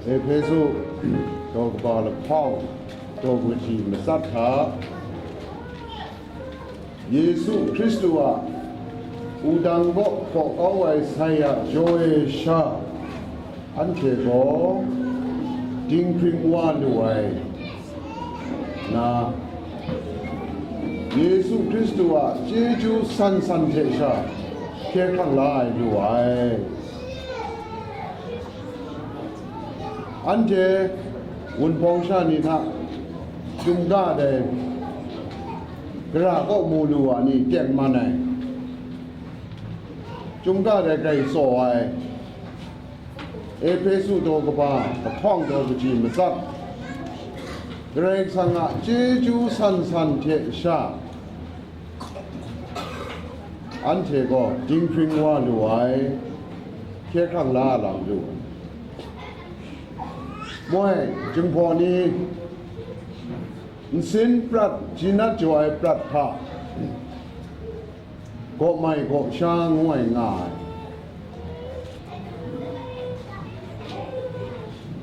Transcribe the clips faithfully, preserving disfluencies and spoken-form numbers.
Ehpesu daw kaba lahkawng daw kaji matsat hta, Yesu Hkristu a wudang kaw hpaw kau ai sai a jaw e sha, anhte gaw dinghpring wa lu ai na, Yesu Hkristu a chyeju san san hte sha hkye hkrang la ai lu ai. Anhte Wunpawng sha ni hta chyum ga dai gara kaw mu lu wa ni teng man ai, chyum ga dai grai tsaw ai, Ehpesu daw kaba lahkawng daw kaji matsat, Karai Kasang a chyeju san san hte sha, anhte gaw dinghpring wa lu ai, hkye hkrang la lam lu ai. Moi, Jinghpaw ni nsin prat, jinat jaw ai prat hta, gaw mai gaw sha ngu ai nga ai.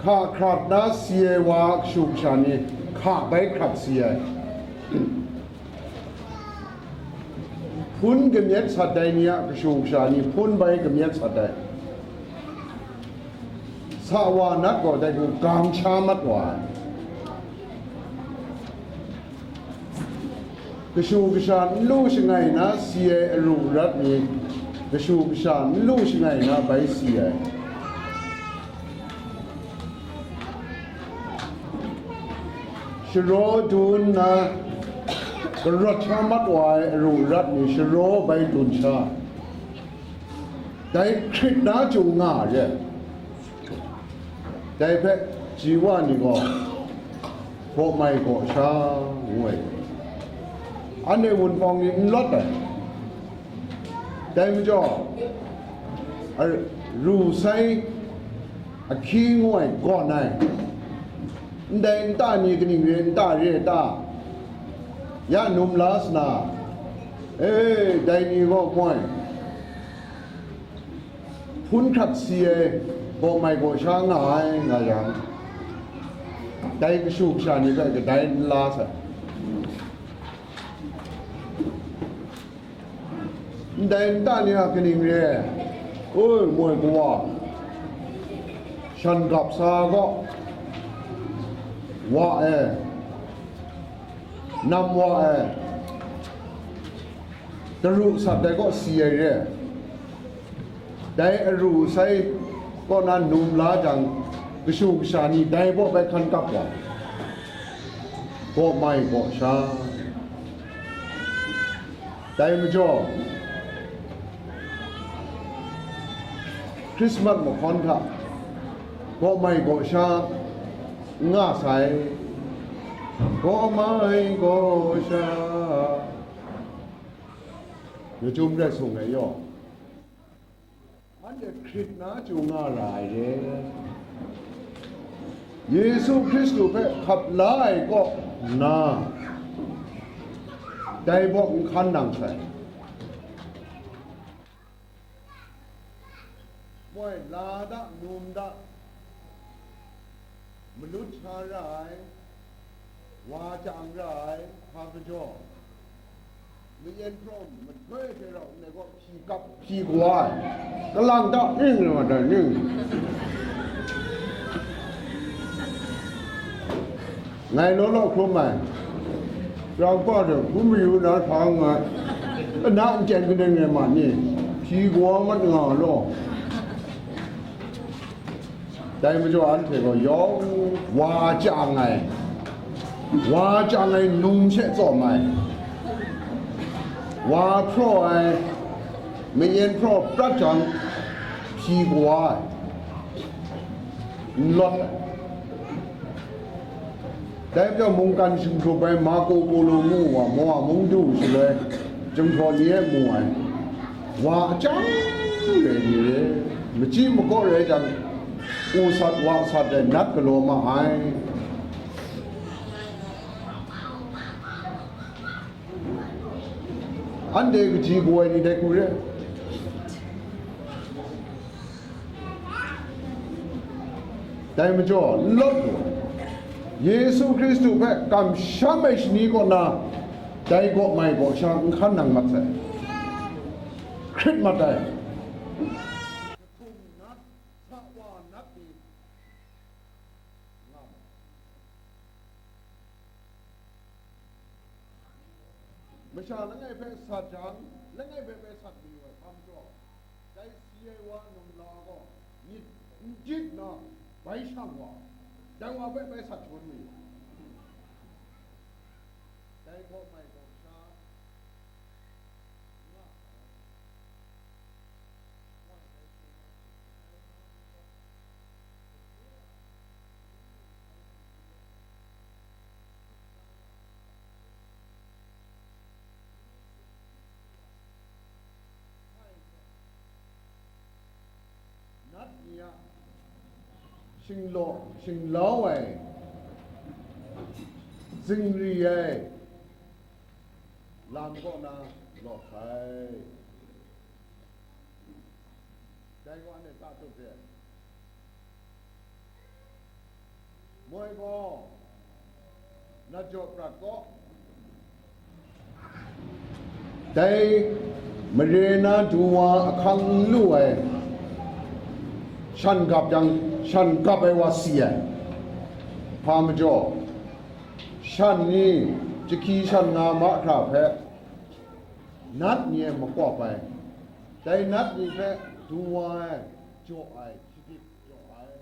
Hka hkrat na si ai wa a kashu kasha ni hka bai hkrat si ai. Hpun kamyet sat ai ni a kashu kasha ni hpun bai kamyet sat ai. Sa wa nat gaw dai hku gam sha mat wa ai. Kashu kasha n lu shangai na si ai aru arat ni, kashu kasha n lu shangai na bai si ai. Sharaw dun nna karawt sha mat wa ai aru arat ni sharaw bai dun sha, dai hkrit na chyu nga ai. Dai hpe ji wa ni gaw, gaw mai gaw sha ngu ai. Anhte Wunpawng ni n lawt ai. Dai majaw, a, ru sai ahkyi ngu ai gawn ai. Ndai nta ni kaning re, nta re ai ta? Ya num la sa na, e, dai ni gaw moi, hpun hkrat si ai, gaw mai gaw sha nga ai, nga yang, dai kashu kasha ni hpe kadai n la sai. Ndai nta ni a kaning re ai? Oi, moi kawa, shan gap sa gaw wa e, nam wa e, daru sat ai gaw si ai re. Dai aru sai kaw na num la jang, kashu kasha ni dai baw bai hkan kap wa, gaw mai gaw sha. Dai majaw, Hkrismat mahkawn hta gaw mai gaw sha n nga sai. Gaw mai gaw sha. Lachyum rai sung ai yaw, anhte hkrit na chyu nga ra ai re. Yesu Hkristu hpe hkap la ai kaw nna, dai baw n hkan nang sai. Moi, la da, num da, malut sha ra ai, wa chyang ra ai, hpa kajaw, mayen hpraw mahkoi hte rau nme gaw hpyi kap, hpyi kawa ai, kalang da ning rai wa da ning? Ngai law law hkrum ai, Prabhupada hkrum mayu na sa nngai, ana n chyen kaning rai ma ni? Hpyi kawa mat nga law. Dai majaw anhte gaw yawng wa chyang ai, wa chyang ai num she tsawm ai, wa hpraw ai, mayen hpraw prat jang, hpyi kawa ai, n lawt ai. Dai majaw mungkan shinghkrup ai Marco Polo ngu wa, Moa mung du shaloi, Jinghpaw ni e mu ai, wa chyang re ni re, machyi makaw rai jang, u sat wa sat ai nat galaw ma ai. Anhte kaji kaw ai ni dai hku re. Dai majaw n lawt lu ai. Yesu Hkristu hpe kamsham ai shani kaw na, dai gaw mai gaw sha n hkan nang mat sai. Hkrit mat ai. Sa wa nat ni nga mu. Masha langai hpe sat jang, langai hpe bai sat mayu ai hpa majaw, dai si ai wa num la gaw myit n jit na bai shang wa, dai wa hpe bai sat shangun mayu ai. Dai hkawhmai gaw sha nga ai. Nat ni a shinglaw, shinglau ai, zingri ai lam kaw na lawt sai. Dai gaw anhte ta tup de. Moi gaw, na jaw prat gaw, dai mare na du wa ahkang n lu ai, shan gap yang, shan gap ai wa si ai. Hpa majaw, shan ni, jahki shan nga mahkra hpe, nat ni e makawp ai, dai nat ni hpe du wa ai, jaw ai, shadip jaw ai.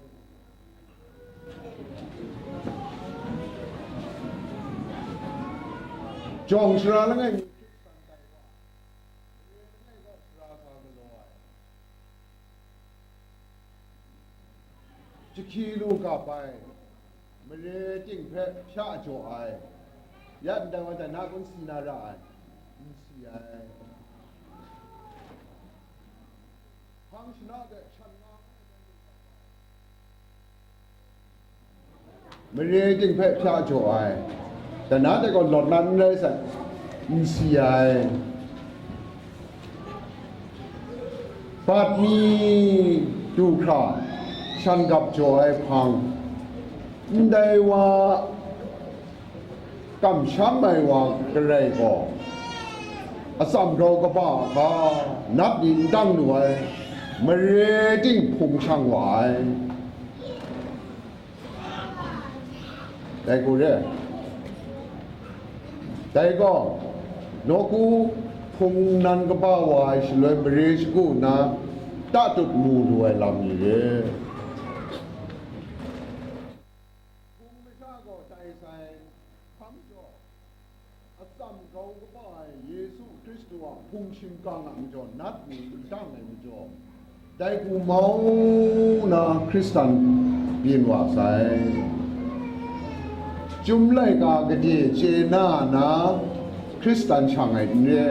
Jawng sara langai mi hkrit san tai wa, mare langai kaw sara sa galaw ai. Jahki lu gap ai, mare ting hpe hpya jaw ai, ya ndai wa dai na kun si na ra ai, n si ai. Hpang shana de shan nga mare ting hpe hpya jaw ai, dai na de gaw lawt na n rai sai, n si ai. Bat mi du hkra shan gap jaw ai hpang, ndai wa kamsham ai wa garai gaw, atsam grau kaba a hka, nat ni n dang lu ai, mare ting hpung shang wa ai. Dai hku re. Dai gaw, nawku hpung nan kaba wa ai shaloi mare shagu nna, ta tut mu lu ai lam ni re. Hpung masha gaw tai sai, hpa majaw, atsam grau kaba ai Yesu Hkristu a hpung shingkang a majaw, nat ni n dang ai majaw, dai hku mau na Hkristan byin wa sai. Chyum laika gade chye na na Hkristan shang ai n re.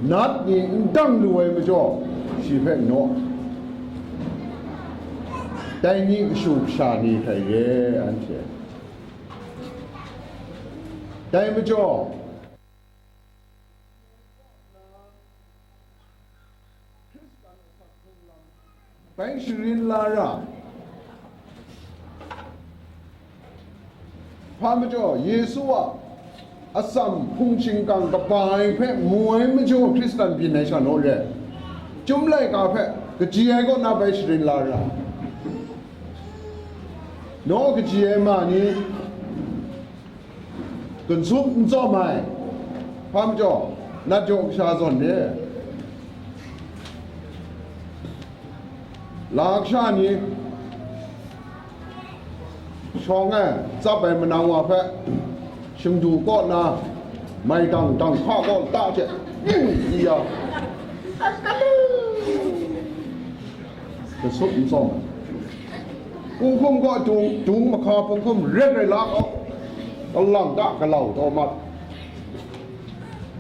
Nat ni n dang lu ai majaw, shi hpe naw. Dai ni kashu kasha ni hkrai re, anhte. Dai majaw, bai sharin la ra. Hpa majaw, Yesu a atsam hpung shingkang kaba ai hpe mu ai majaw Hkristan byin ai sha naw re. Chyum laika hpe kaji ai kaw na bai sharin la ra. Naw kaji ai ma ni, Gun sum n tsawm ai, hpa majaw, nat jaw kasha zawn re. La kasha ni shawng e tsap ai manang wa hpe shingdu kaw na, mai dang dang hka kaw ta hte, ning di ya, gun sum n tsawm ai. Punghkum kaw dung, dung mahka punghkum ret rai la gaw, galang ga galau taw mat.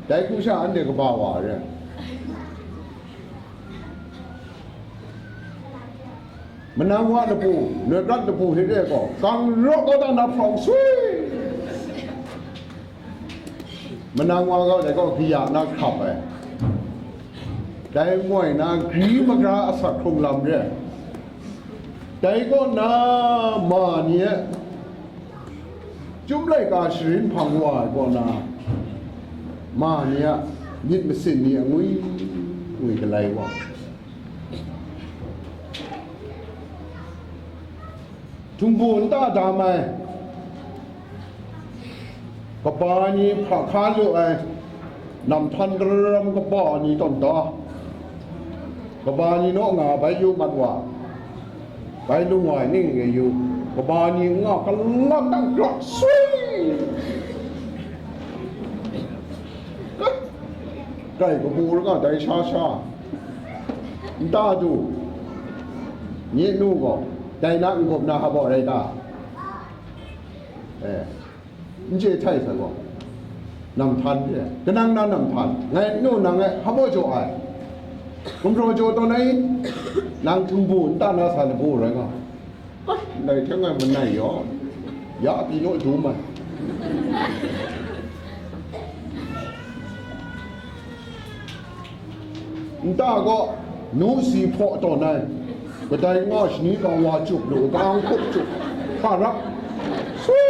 Dai hku sha anhte kaba wa re. Manang wa lapu, noi prat lapu hte re gaw, gang raw kau da na hprawng sui. Manang wa gaw dai gaw kaya na hkrap ai. Dai moi na gri magra asak hkrung lam re. Dai kaw na ma ni e, Chyum laika sharin hpang wa ai kaw na, ma ni a myit masin ni angwi ngwi galai wa, htumbu nta dam ai, kaba ni hpa hka lu ai, nam htan kararam kaba ni tawn da, kaba ni naw nga bai yu mat wa, bai lung wa ai ning e yu, kaba ni nga kalam dang grak sui, kai kabu ra nga dai sha sha, nta du, nye nu gaw dai na n-gup na hpa baw rai ta? Eh. N chye htai sa gaw, nam htan re, kanang na nam htan, ngai n nu nang e hpa baw jaw ai, gumhpraw jaw tawn ai, nang htumbu nta na sa labu rai nga, ndai hte ngai manai yaw, ya pyi naw dum ai. Nta gaw nu si hpaw tawn ai, kadai nga shani kang wa chup lu, kang hkup chup, hpa rap, sui,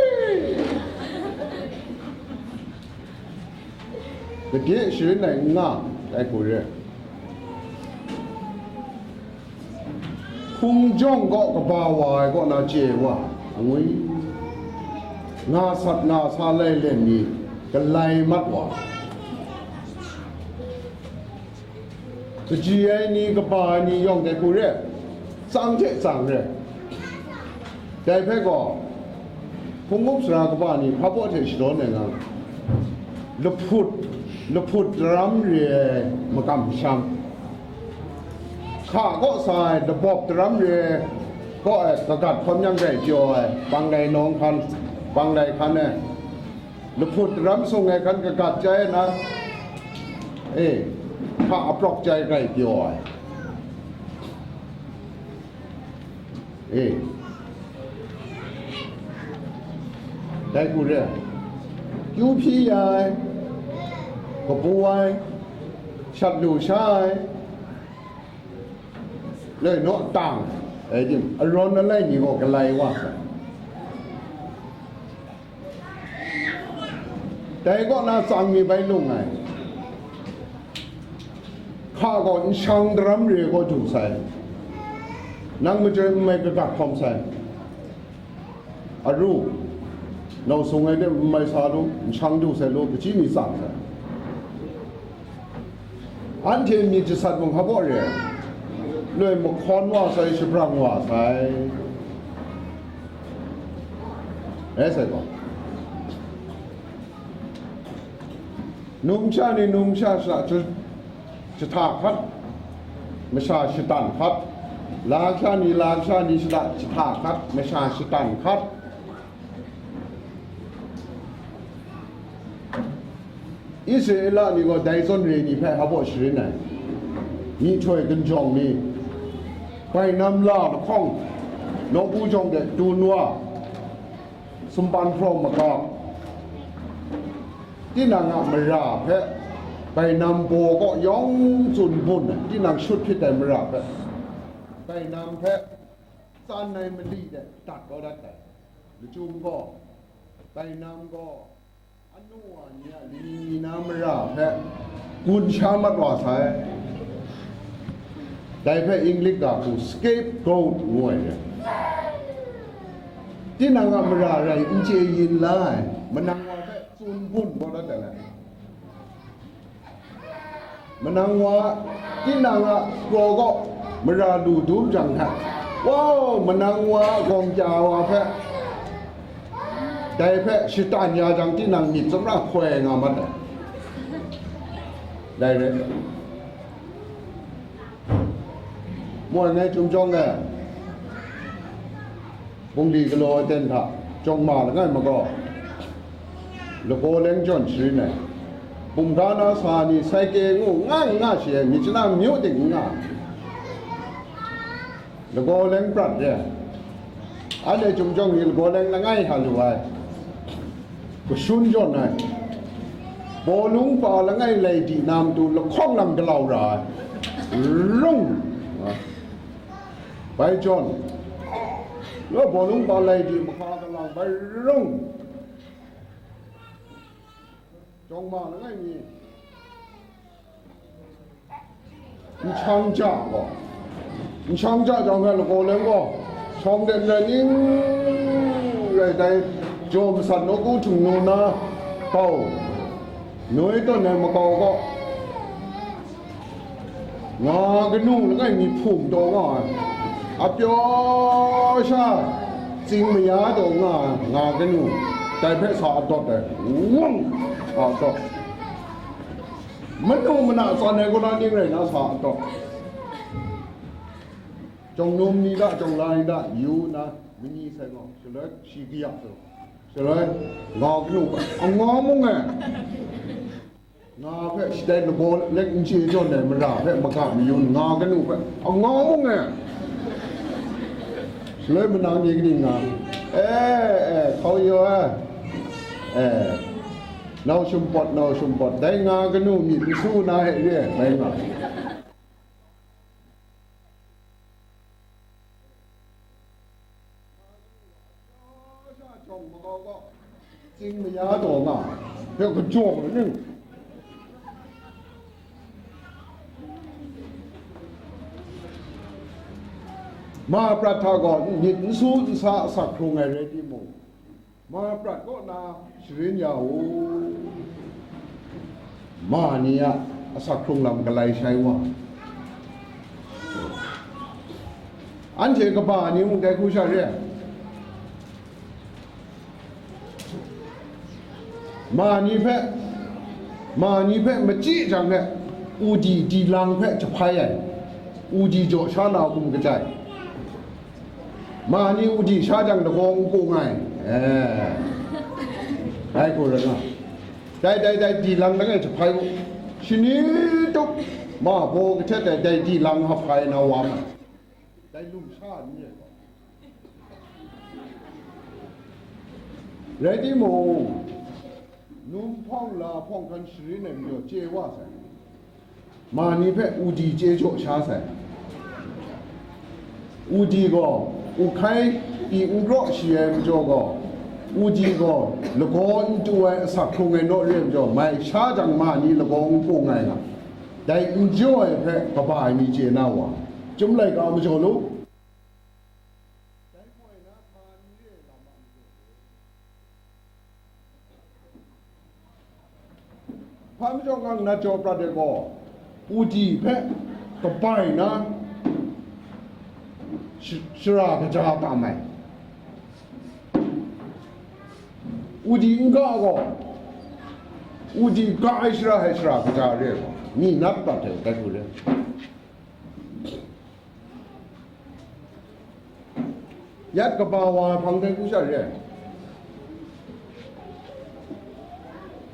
gade sharin ai n nga, dai hku re. Hpung jawng kaw kaba wa ai kaw na chye wa, angwi, nga sat nga sa lai len ni, galai mat wa, kaji ai ni, kaba ai ni yawng dai hku re, tsang hte tsang re. Dai hpe gaw, hpung up sara kaba ni hpa baw hte shadawn ai nga, lahput, lahput daram re ai makam masham, hka kaw sa ai labawp daram re ai kaw ai kagat hkawm yang rai pyaw ai, panglai nawng hkan, panglai hkan e, lahput daram sung ai hkan kagat chyai na, e, hka aprawk chyai rai pyaw ai, e, dai hku re, kyu hpyi ya ai, kabu ai, shat lu sha ai, loi naw tang ai, tim arawn alai ni gaw galai wa sai. Dai kaw na tsang mi bai lung ai, hka gaw nshang daram re kaw du sai, nang majoi n mai kagat hkawm sai, aru, nau sung ai de n mai sa lu, nshang du sai lu, kaji mi tsang sai. Anhte myit jasat mung hpa baw re ai, loi mahkawn wa sai, shabrang wa sai, rai sai gaw, numsha ni numsha sha jahta hkat, masha shatan hkat, lasha ni lasha ni sha jahta hkat, masha shatan hkat. Israela ni gaw dai zawn re ni hpe hpa baw sharin ai, myihtoi ginjawng ni, bainam la lahkawng, nawku jawng de dun wa, sumpan hpraw magap, tinang a mara hpe, bainam baw kaw yawng tsun bun ai, tinang shut hpyit ai mara hpe, bainam hpe tsan ai mali de dat kau dat ai. Lachyum gaw, bainam gaw, anu wa ni a lani ni na mara hpe gun sha mat wa sai. Dai hpe English ga hku scapegoat ngu ai re. Tinang a mara rai n chye yin la ai, manang wa hpe tsun bun kau dat ai. Manang wa, tinang a kraw kaw mara lu dum jang hta, wa, manang wa gawng kya wa hpe, dai hpe shatan ya jang, tinang myit tsawmra hkoi nga mat ai. Dai rai, moi ngai htum jawng e, bungli galaw ai ten hta, jawng ma langai magaw, lagaw leng jawn sharin ai, bum ga na sa ni, saike ngu nga n nga shi ai, myit chana myu ting n nga, lagaw leng prat re ai. Anhte chyum jawng ni lagaw leng langai hta lu ai, kashun jawn ai, bawlung pa langai lai di na matu lahkawng lam galau ra ai, rung, bai jawn, Lo bawlung palai di mahka kalang bai rung. Jawng ma langai mi. Nchang ja gaw. Nchang ja jang hpe lagaw leng gaw. Shawng den rai ning rai dai. Jaw masat nawku htung nu na. Pau. Noi tawn ai makau gaw. Nga kanu langai mi hpung taw nga ai, a pyaw sha, tsing maya taw nga ai, nga kanu, dai hpe sa a dawt ai, wung, sa a dawt. Manu mana tsan ai kaw na ning rai na sa a dawt. Jawng num ni da, jawng la ni da, yu na, mani sai gaw, shaloi shi kaya su. Shaloi, nga kanu, anga mung e. Nga hpe shadai lagaw lek n chye jawn ai mara hpe maga mayun nga kanu hpe, anga mung e. Shaloi manang ni kaning nga, e, e, hkau yaw e, e, nau shumpawt, nau shumpawt, dai nga kanu myit n su na he re ai, bai nga. Tsing maya taw nga, hpe kajaw ning. Ma prat hta gaw myit n su n sa asak hkrung ai rai timung, ma prat kaw na sharin ya u. Ma ni a asak hkrung lam galai shai wa. Anhte kaba ni mung dai hku sha re ai. Ma ni hpe, ma ni hpe machyi jang hpe, udi di lang hpe jahpai ai, udi jaw sha na hkum kajai. Ma ni udi sha jang lagaw n kung ai. Eh. Dai hku rai nga. Dai, dai, dai, di lang langai jahpai u. Shani tup, ma baw kahtet ai, dai di lang hpa ai na wa ma. Dai lum sha n rai gaw. Rai timung, num hpawng la hpawng hkan sharin ai majaw chye wa sai. Ma ni hpe udi chye jaw sha sai. Udi gaw, u hkai pyi n kraw shi ai majaw gaw, udi gaw lagaw n tu ai asak hkrung ai naw re ai majaw, mai sha jang ma ni lagaw n kung ai nga, dai n jaw ai hpe kaba ai mi chye na wa, Chyum laika majaw lu. Dai hpoi na hpa n re ai lam a majaw re. Hpa majaw nga nat jaw prat ai gaw, udi hpe kabai na sh-, shara kaja tam ai. Udi n ga gaw, udi ga ai shara hte shara kaja re ai gaw, mi nat prat ai dai hku re. Yat kaba wa hpang dai hku sha re ai.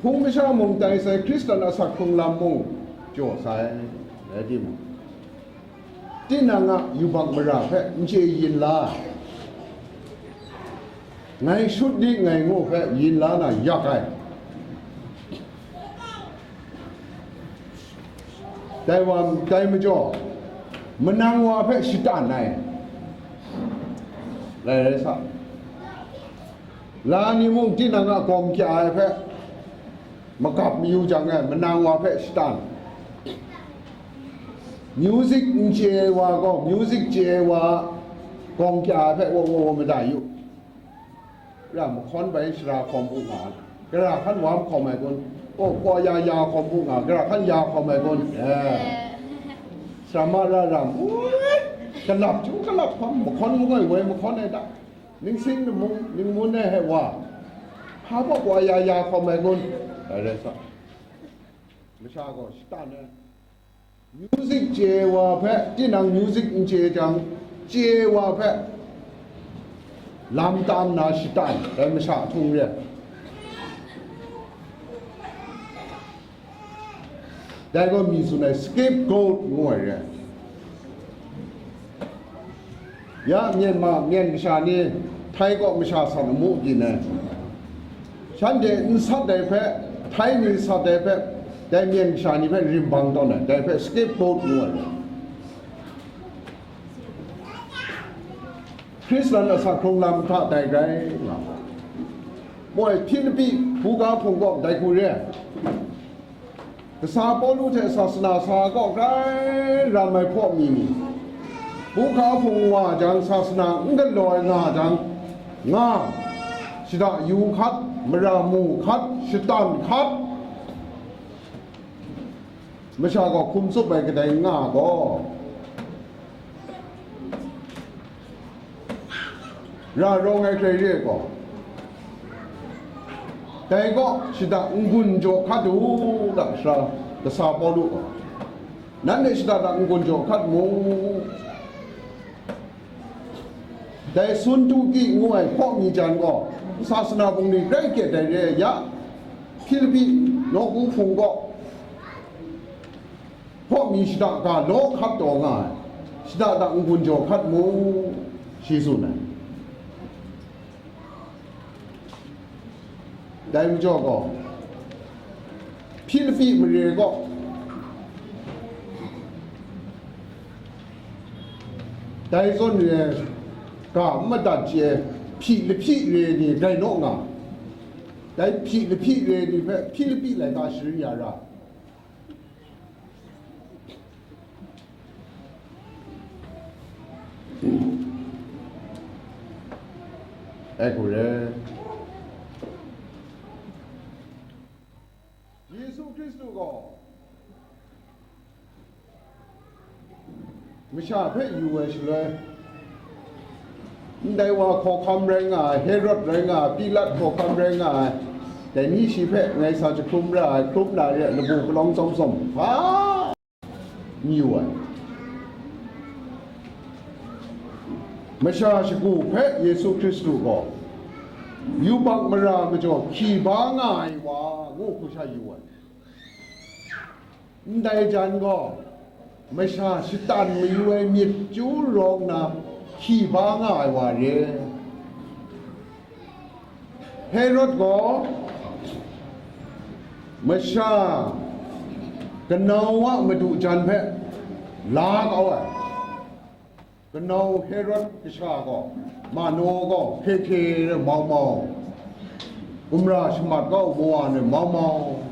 Hpung masha mung tai sai, Hkristan asak hkrung lam mung jaw sai, rai timung, tinang a yubak mara hpe n chye yin la, ngai shut di ngai ngu hpe yin la na yak ai. Dai wa, dai majaw, manang wa hpe shatan ai. Lai rai sa. La ni mung tinang a gawng kya ai hpe magap mayu jang e, manang wa hpe shatan. Music n chye ai wa gaw, music chye ai wa gawng kya ai hpe waw waw waw mada yu. Ra mahkawn bai shara hkawm u nga, gara hkan wa hkawm ai kun? Kaw, kaw ya ya hkawm u nga, gara hkan ya hkawm ai kun? Eh. Sara ma ra ram, ui, kalap chyu kalap hkawm, mahkawn mung ai woi mahkawn ai ta? Ningsing nimung, ningmun ai hte wa, hpa baw kaw ya ya hkawm ai kun? Dai rai sa. Masha gaw shatan ai. Music chye ai wa hpe, tinang music n chye jang, chye ai wa hpe lam tam na shatan, dai masha htung re ai. Dai gaw mi tsun ai scapegoat ngu ai re ai. Ya Myanmar, Myen masha ni Thai kaw masha san amu byin ai. Shanhte n sat ai hpe, Thai ni sat ai hpe, dai Myen masha ni hpe rim bang tawn ai, dai hpe scapegoat ngu ai. Hkristan asak hkrung lam hta dai rai nga. Moi Hpilipi buga hpung kaw dai hku re ai. Kasa Pawlu hte sasana sa kaw grai ram ai hpaw mi ni, buga hpung wa jang sasana n galaw ai nga jang, nga, shada yu hkat, mara mu hkat, shatan hkat, masha gaw hkum tsup ai kadai nga gaw, ra rawng ai hkrai re ai gaw, dai gaw shada n-gun jaw hkat u, da sara kasa Pawlu gaw, nanhte shada da n-gun jaw hkat mu. Dai Suntuki ngu ai hpaw mi jan gaw, sasana bungli grai kyet ai re ai ya, Hpilipi nawku hpung gaw, hpaw mi shada ga law hkat taw nga ai, shada da n-gun jaw hkat mu, shi tsun ai. Dai majaw gaw, Hpilipi mare gaw, dai zawn re ai, ga n madat chye ai, hpyi lahpyi re ai ni rai naw nga, dai hpyi lahpyi re ai ni hpe Hpilipi laika sharin ya ra. Ai hku re. Yesu Hkristu gaw masha hpe yu ai shaloi, ndai wa hkawhkam rai nga ai, Herod rai nga ai, Pilat hkawhkam rai nga ai, dai ni shi hpe ngai sa jahkrum ra ai, hkrum na re ai, lamu palawng tsawm tsawm hpa n yu ai. Masha shagu hpe Yesu Hkristu gaw yubak mara majaw hkyi ba nga ai wa ngu hku sha yu ai. Ndai jan gaw, masha shatan mayu ai myit chyu rawng nna hkyi ba nga ai wa re. Herod gaw masha kanau a madu jan hpe la kau ai. Kanau Herod kasha gaw, mano gaw hpe hpe rai mau mau, gumra shamat kau mawa ni mau mau,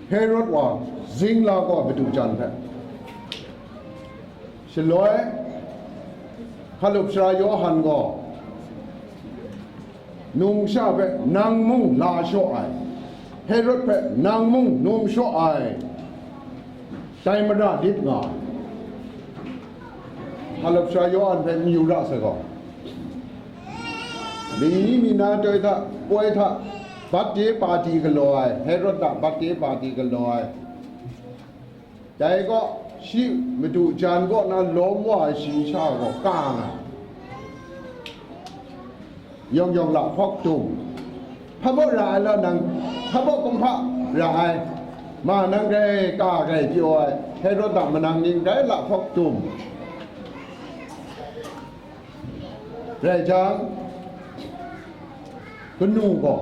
Herod wa zing la gaw madu jan hpe. Shaloi, Hkalup Sara Yawhan gaw, numsha hpe nang mung la shaw ai, Herod hpe nang mung num shaw ai, dai mara lit nga ai. Hkalup Sara Yawhan hpe n yu ra sai gaw, mi ni mi na toi hta, poi hta, bat de pati galaw ai, Herod a bat de pati galaw ai, dai gaw, shi madu jan kaw na lawm wa ai shayi sha gaw ka nga ai. Yawng yawng lahpawk dum, hpa baw ra ai la nang, hpa baw kumhpa ra ai, ma nang grai ka grai pyaw ai, Herod a manang ning grai lahpawk dum rai jang, kanu gaw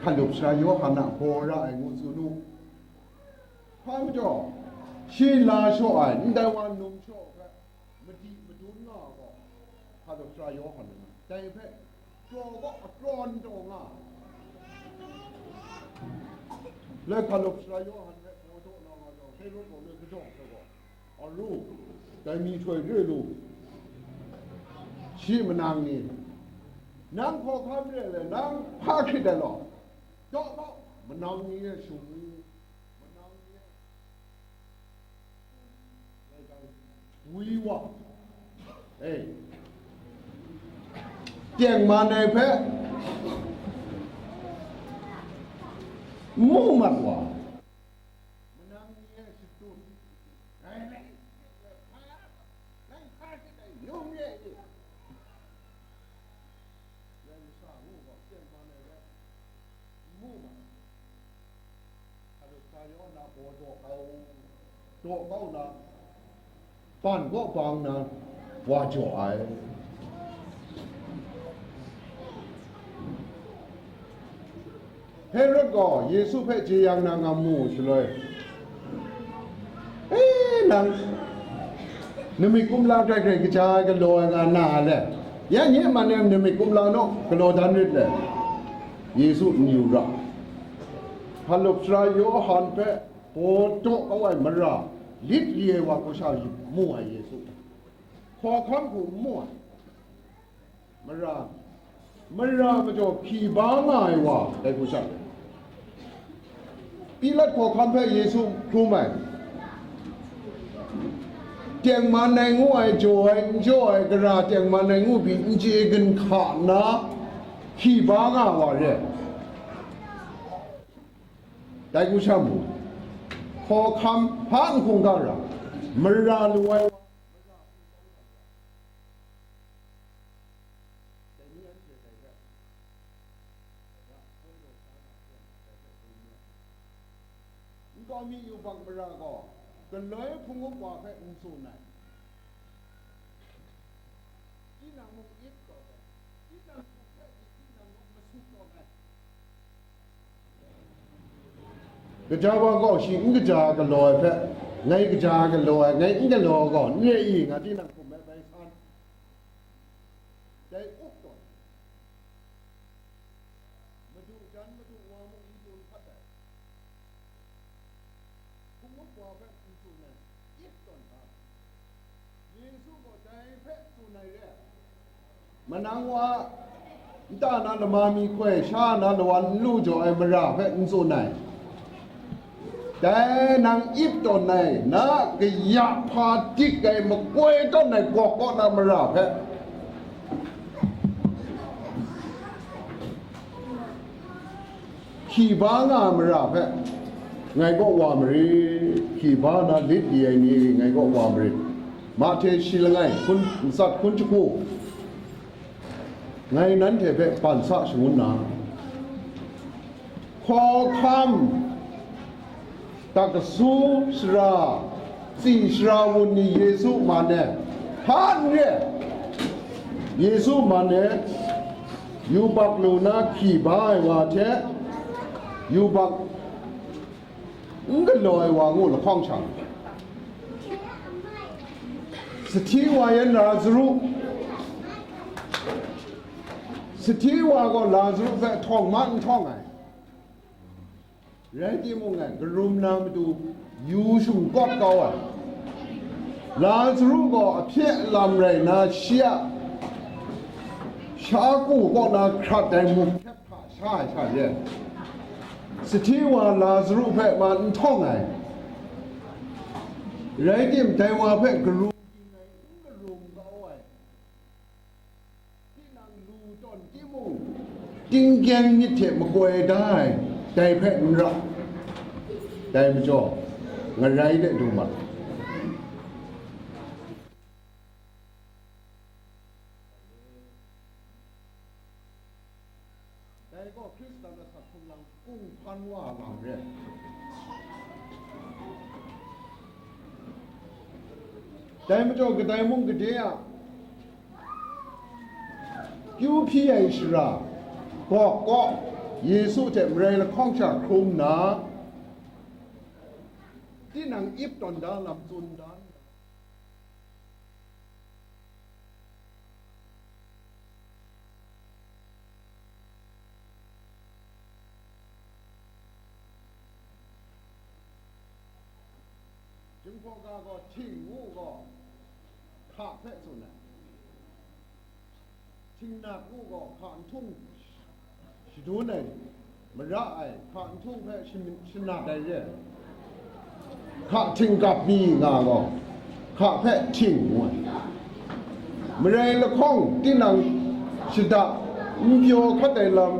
Hkalup Sara Yawhan a baw ra ai ngu tsun u. Hpa majaw, shi la shaw ai ndai wa num shaw hpe madi madun nga gaw, Hkalup Sara Yawhan rai nga, dai hpe kraw gaw akrawn taw nga ai. Lai Hkalup Sara Yawhan hpe baw daw na nga jang, Herod gaw lai kajawng hpe gaw, aru, dai myihtoi re lu, shi manang ni, nang hkawhkam re ai, nang hpa hkrit ai law, daw kau, manang ni e shung u, manang ni e wi wa, e, tengman ai hpe mu mat wa, manang ni e shadut, rai rai, nang hpa hkrit ai, yum re ai ni, rai masha ngu gaw, tengman ai hpe mu mat. Hkalup Sara Yawhan a baw daw kau, daw kau na, ban kaw bang na wa jaw ai. Herod gaw Yesu hpe jeyang na ngam mu shaloi, e, nang Namik kumla grai grai kaja ai galaw ai nga na a le? Ya nye man e namik kumla naw galaw dan rit le? Yesu n yu ra. Hpalup sara Yawhan hpe baw daw kau ai mara lit li ai wa hku sha mu ai Yesu. Hkawhkam hku n mu ai. Mara, mara majaw hpyi ba nga ai wa, dai hku sha. Pilat hkawhkam hpe Yesu hkrum ai. Tengman ai ngu ai, jaw ai, n jaw ai, gara tengman ai ngu pyi, n chye ginhka nna, hpyi ba nga wa re. Dai hku sha mu, hkawhkam hpa n hkungga ra, mara lu ai wa. Dai ni anhte dai hpe, ya, Pawlu sha na hte dai hpe tsun mu ai. Nkau mi yubak mara gaw, galoi hpung up wa hpe n tsun ai. Tinang mung ip tawn ai, tinang hkum hpe pyi tinang mung masut tawn ai. Gaja wa gaw shi n kaja galaw ai hpe, ngai kaja galaw ai, ngai n galaw gaw, n re i, nga tinang hkum ai bai san. Dai up tawn. Madu jan madu wa mung n tsun hkat ai. Hpung up wa hpe n tsun ai, ip tawn ga. Yesu gaw dai hpe tsun ai re. Manang wa, nta na lama mi hkoi, sha na lawan n lu jaw ai mara hpe n tsun ai. Dai nang ip tawn ai, na kaya hpa dik ai, makoi tawn ai gawk kaw na mara hpe, hkyi ba nga ai mara hpe, ngai kaw wa marit, hkyi ba na lit li ai ni ngai kaw wa marit. Mahte shi langai, hkun, matsat hkun jahku, ngai nanhte hpe ban sa shangun na, hkawhkam, tak kasu sara, tsi sara wun ni Yesu man e, hpa n re, Yesu man e, yubak lu na hkyi ba ai wa hte, yubak n galaw ai wa ngu lahkawng shang, sahti wa yan Lazaru, sahti wa gaw Lazaru hpe htawng ma n htawng ai. Rai timung, ngai karum na matu yu shingkawt kau ai. Lazaru gaw ahpye alam rai nna, shi a sha ku kaw na hkrat ai muk hkap hkra sha ai sha re ai. Sahti wa Lazaru hpe ma n htawng ai. Rai tim, dai wa hpe karum, n karum kau ai. Tinang lu tawn timung, tinggyeng myit hte makoi da ai, dai hpe n ra. Dai majaw, ngarai de du ma. Dai gaw Hkristan asak hkrung lang kung hpan wa ai lam re ai. Dai majaw, kadai mung gade a kyu hpyi ai shara, gawk kaw, Yesu hte marai lahkawng sha hkrum nna, tinang ip tawn da lam tsun da nna, Jinghpaw ga gaw hting ngu gaw, hka hpe tsun ai. Htingnat ngu gaw, hka nhtung shadun ai, mara ai, hka nhtung hpe shamin-, shanat ai re ai. Hka htinggap mi nga gaw, hka hpe hting ngu ai. Marai lahkawng tinang shada n pyaw hkat ai lam,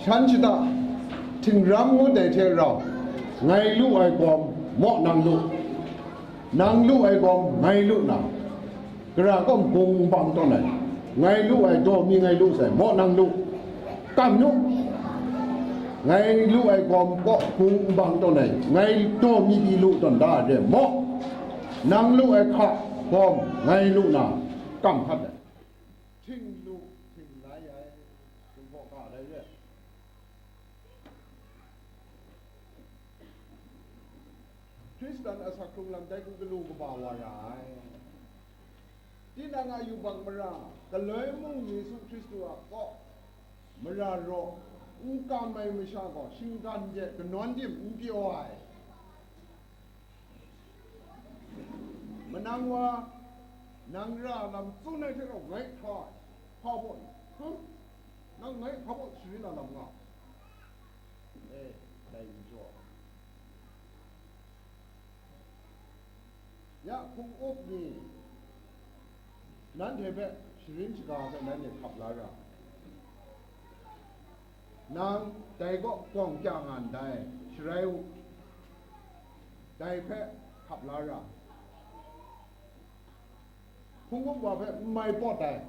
shan shada htingram ngut ai hte rau, ngai lu ai gawm maw nang lu, nang lu ai gawm ngai lu na, gara kaw hpung nbang tawn ai, ngai lu ai daw mi ngai lu sai, maw nang lu, kam nu, ngai lu ai gawm kaw hpung nbang tawn ai, ngai daw mi pyi lu tawn da ai re, maw, nang lu ai hka gawm ngai lu na, kam hkat ai. Hting lu, hting lai ai, Jinghpaw ga ai re. Hkristan asak hkrung lam dai hku galu kaba wa ra ai. Tinang a yubak mara, galoi mung Yesu Hkristu a kaw mara raw n kam ai masha gaw shinggan de kanawn dim n pyaw ai. Manang wa, nang ra lam tsun ai hte rau ngai hkra ai, hpa baw ni? Hum? Nang ngai hpa baw sharin na lam nga? E, dai n jaw. Ya hpung up ni nanhte hpe sharin shaga hpe nanhte hkap la ra. Nang dai kaw gawng kya nga ndai, sharai u, dai hpe hkap la ra. Hpung up wa hpe n mai pawt ai.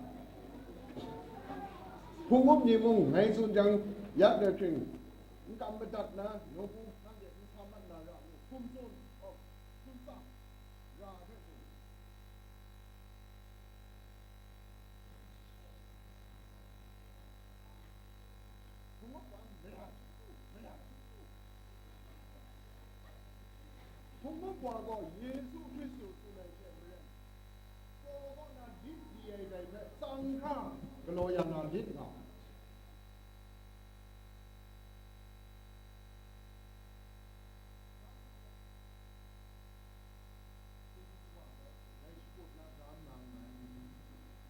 Hpung up ni mung ngai tsun jang, ya de hkring, n kam madat na, nawku nanhte n sa mat na ra mu, hkum tsun, oh, hkum tsang, ra hpe tsun. Hpung up wa mara, mara. Hpung up wa gaw Yesu Hkristu tsun ai hte maren, Paw kaw na lit di ai dai hpe tsang hkra galaw ya na lit nga ai.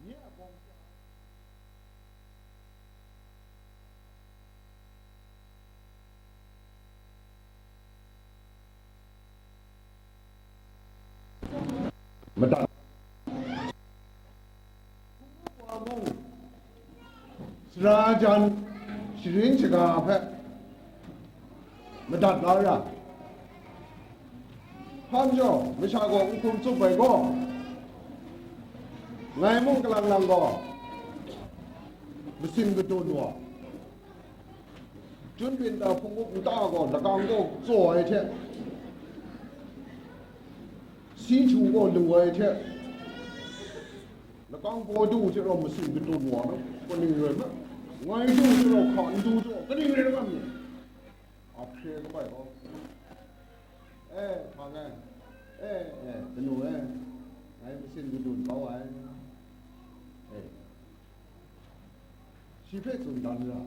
Nye a bawng sha ai. Madat. Wa mung, sara jan sharin shaga hpe madat la ra. Hpa majaw, masha gaw n hkum tsup ai gaw, ngai mung kalang lang gaw, masin kadun wa, Chunbin ta hpung up nta gaw, lakang gaw tsaw ai hte, si htu gaw lu ai hte, lakang paw du hte rau masin kadun wa na, kaning rai ma? Ngai du hte rau hka n du jaw, kaning rai nga myit? A hkre kabai gaw, e, hpa ngai, e, e, kanu e, ngai masin kadun kau ai, e. Shi hpe tsun dan ra.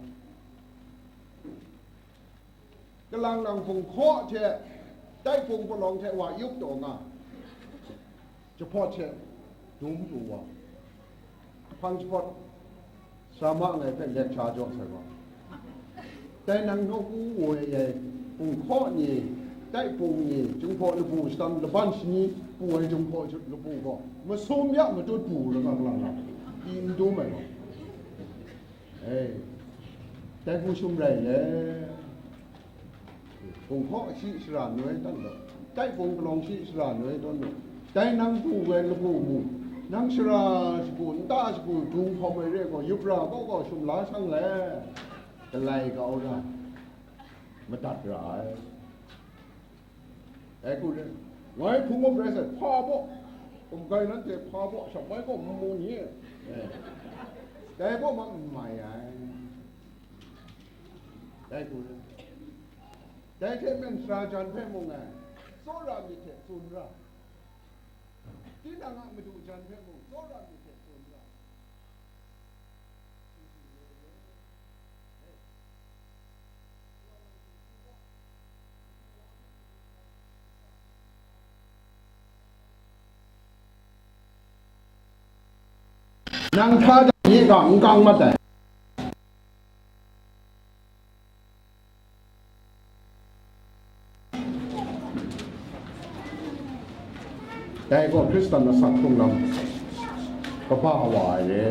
Kalang lang hpung hkaw hte, tai hpung palawng hte wa yup taw nga, jahpawt hte dum pru wa, hpang jahpawt, sara ma ngai hpe lecture jaw sai wa. Dai nang nawku woi ai hpung hkaw ni, tai hpung ni, Jinghpaw lapu shadang laban shani pu ai Jinghpaw lapu gaw, masum ya matut pu ra nga lang nga, pyi n dum ai gaw. E, dai hku shum rai le. Hpung hkaw shi shara noi tawn law, tai hpung palawng shi shara noi tawn law, dai nang pu ai lapu mu, nang shara shagu, nta shagu, dung hkawm ai re gaw, yup ra gaw gaw shum la shang le. Galai kau ra, madat ra ai. Dai hku re, ngai hpung up rai sai, hpa baw, gumhkai nanhte hpa baw, shamai gaw n mu ni? Eh, dai gaw ma n mai ai. Dai hku re, dai hte maren sara jan hpe mung ngai tsawra myit hte tsun ra, tinang a madu jan hpe mung tsawra myit hte tsun ra. Nang hta da nye ga n kang mat ai. Dai gaw Hkristan asak hkrung lam kaba wa ai re.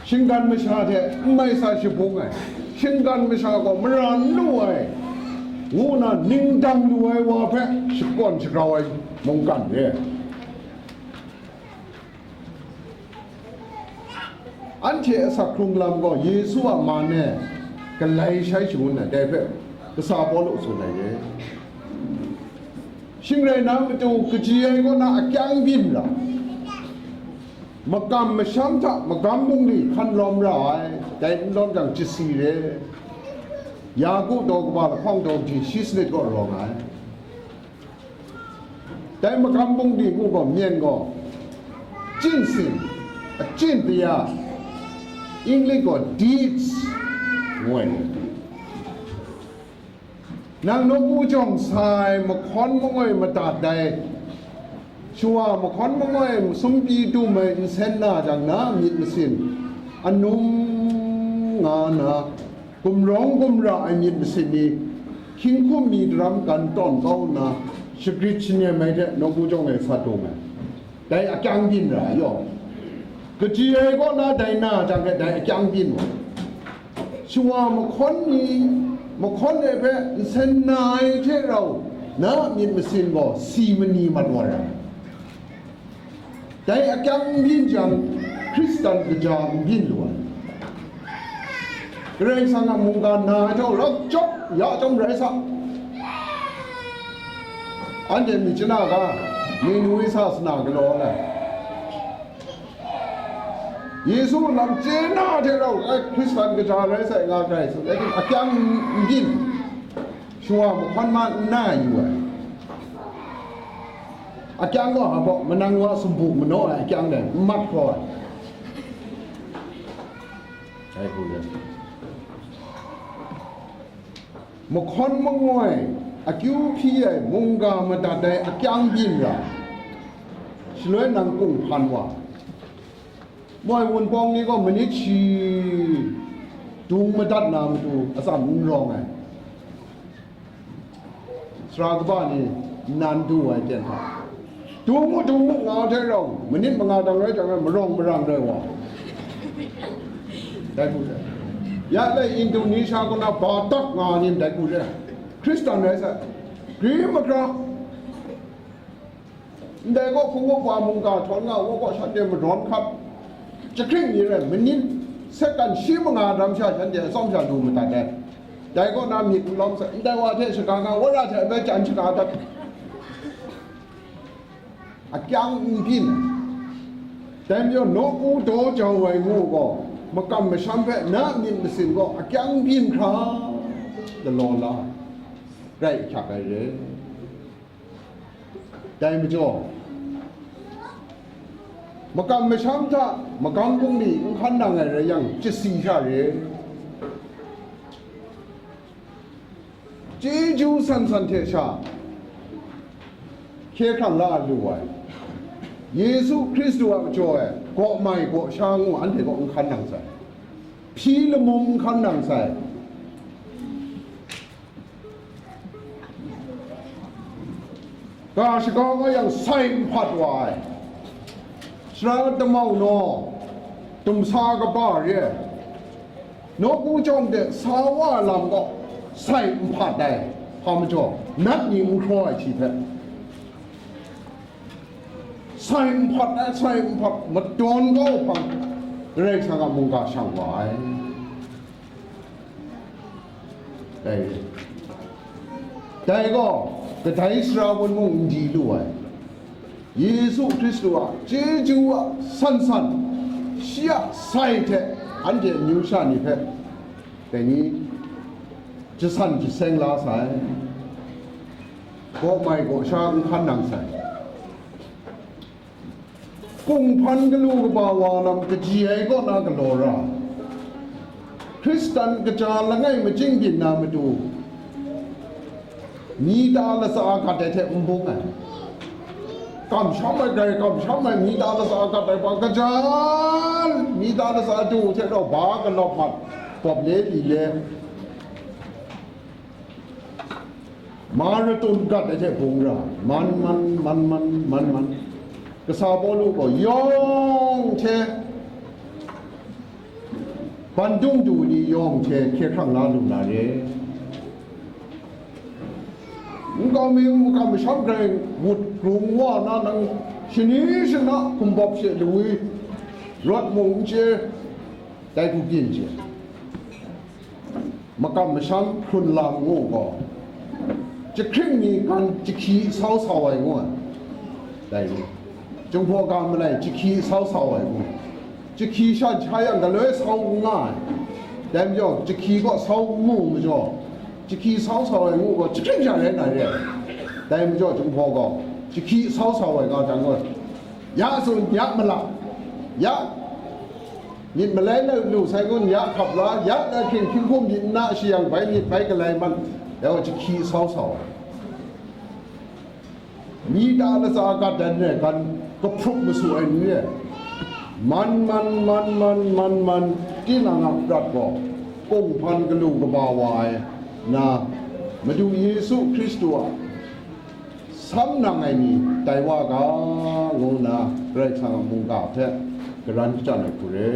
Shinggan masha hte n mai sa shabung ai, shinggan masha gaw mara n lu ai, ngu nna ning dang lu ai wa hpe shakawn shagrau ai mungkan re. Anhte asak hkrung lam gaw Yesu a man e galai shai shangun ai, dai hpe kasa Pawlu tsun ai re. Shing rai na matu kaji ai kaw na akyang byin ra, makam masham hta magam bungli hkan lawm ra ai, dai n lawm jang, chasi re. Yaku daw kaba lahkawng daw mahti shi sanit kaw rawng ai. Dai magam bungli ngu gaw, myen gaw, chyin sin, achyin taya, English gaw deeds, ngu ai. Nang nawku jawng sai, mahkawn mangoi madat ai, shawa mahkawn mangoi masum pyi dum ai nsen na jang, na myit masin anum nga na, gumrawng gumra ai myit masin ni, hkying hkum mi daram gan tawn kau nna, shagrit shanem ai hte nawku jawng e sa dum ai. Dai akyang byin ra ai yawng, kaji ai kaw na dai na jang hte dai akyang byin wa. Shawa mahkawn ni, mahkawn e hpe nsen na ai hte rau, na myit masin gaw si mani mat wa ra. Dai akyang n byin jang, Hkristan kaja n byin lu ai. Karai Kasang a mungga na ai hta rau jawk ya chyawm rai sa. Anhte myit chana ga, Niniwe sa sana galaw ai. Yesu lam chye na hte rau, ai, Hkristan kaja rai sai nga ai, tsun ai, akyang n byin, shawa mahkawn ma n na yu ai. Akyang gaw, hpa gaw, manang wa sumpu manaw ai akyang dai, n mat hkraw ai. Dai hku le. Mahkawn mangoi, akyu hpyi ai, mungga madat ai akyang byin ra, shaloi nang kunghpan wa. Moi Wunpawng ni gaw manit shi dung madat na matu atsam n rawng ai. Sara kaba ni nnan du ai ten hta, dung mu, dung mu nga hte rau, manit manga dang rai jang, marawng marang rai wa. Dai hku re. Ya le Indonesia kaw na Batak nga ni dai hku re. Hkristan rai sai. Gri magra. Ndai gaw hpung wa mungga htawn nga, wa gaw shanhte madawn hkap, jahkring ni rai, manit sekan shi manga dam sha shanhte atsawm sha lu madat ai. Dai kaw na myit n lawm sai, ndai wa hte shaga nga, wora hte bai chyan shaga dat, akyang n byin ai. Dai majaw, nawku daw jau ai ngu gaw, makam masham hpe na myit masin gaw akyang byin hkra galaw la ai, rai ahkyak ai re. Dai majaw, makam masham hta magam bungli n hkan nang ai rai yang, chyasi sha re. Chyeju san san hte sha hkye hkrang la lu ai. Yesu Hkristu a majaw e gaw mai gaw sha ngu anhte gaw n hkan nang sai, hpyi lamum n hkan nang sai. Ga shaga nga yang sai n hpat wa ai, sara damau naw, dumsa kaba re ai, nawku jawng de sa wa ai lam gaw sai n hpat ai, hpa majaw, nat ni n hkraw ai hti hpe, sai n hpat ai, sai n hpat, madawn kau hpang, Karai Kasang a mungga shang wa ai. Dai, dai gaw, kadai sara wun mung n di lu ai. Yesu Hkristu a chyeju a san san, shi a sai hte anhte amyu sha ni hpe, dai ni, jasan jaseng la sai, gaw mai gaw sha n hkan nang sai. Kunghpan galu kaba wa lam kaji ai kaw na galaw ra, Hkristan kaja langai machying byin na matu, mi ta latsa gat ai hte n bung ai, kamsham ai, grai kamsham ai, mi ta latsa gat ai hpa kaja, mi ta latsa du hte rau ba galawp mat, bawp le li le, Marathon gat ai hte bung ra, man man, man man, man man. Kasa Pawlu gaw yawng hte bandung du ni yawng hte hkye hkrang la lu na re. Nkau mi makam masham grai ngut grung wa na nang shani shana hkumbawp she lawi rawt mung n chye, dai hku byin chye. Makam masham hkrun lam ngu gaw, jahkring ni gan jahkyi sau sau ai ngu ai. Dai ni, Jinghpaw ga malai jahkyi sau sau ai ngu ai. Jahkyi sha jahkra yang galoi sau n nga ai. Dai majaw, jahkyi gaw sau n mu majaw, jahkyi sau sau ai ngu gaw, jahkring sha rai na re ai. Dai majaw, Jinghpaw gaw, Jahki sau sau ai ga jang gaw, ya tsun, ya malak, ya myit malai na lu sai kun, ya hkap la, ya na hkying hkying hkum myit nna shi yang bai myit bai galai man, ya gaw jahki sau sau ai. Mi ta latsa gat dan re, gan kahprup masu ai ni re, man man man man man man, tinang a prat gaw kunghpan galu kaba wa ai na, Madu Yesu Hkristu a sam nang ai ni tai wa ga, ngu nna Karai Kasang a mungga hte karan kachyan ai hku re.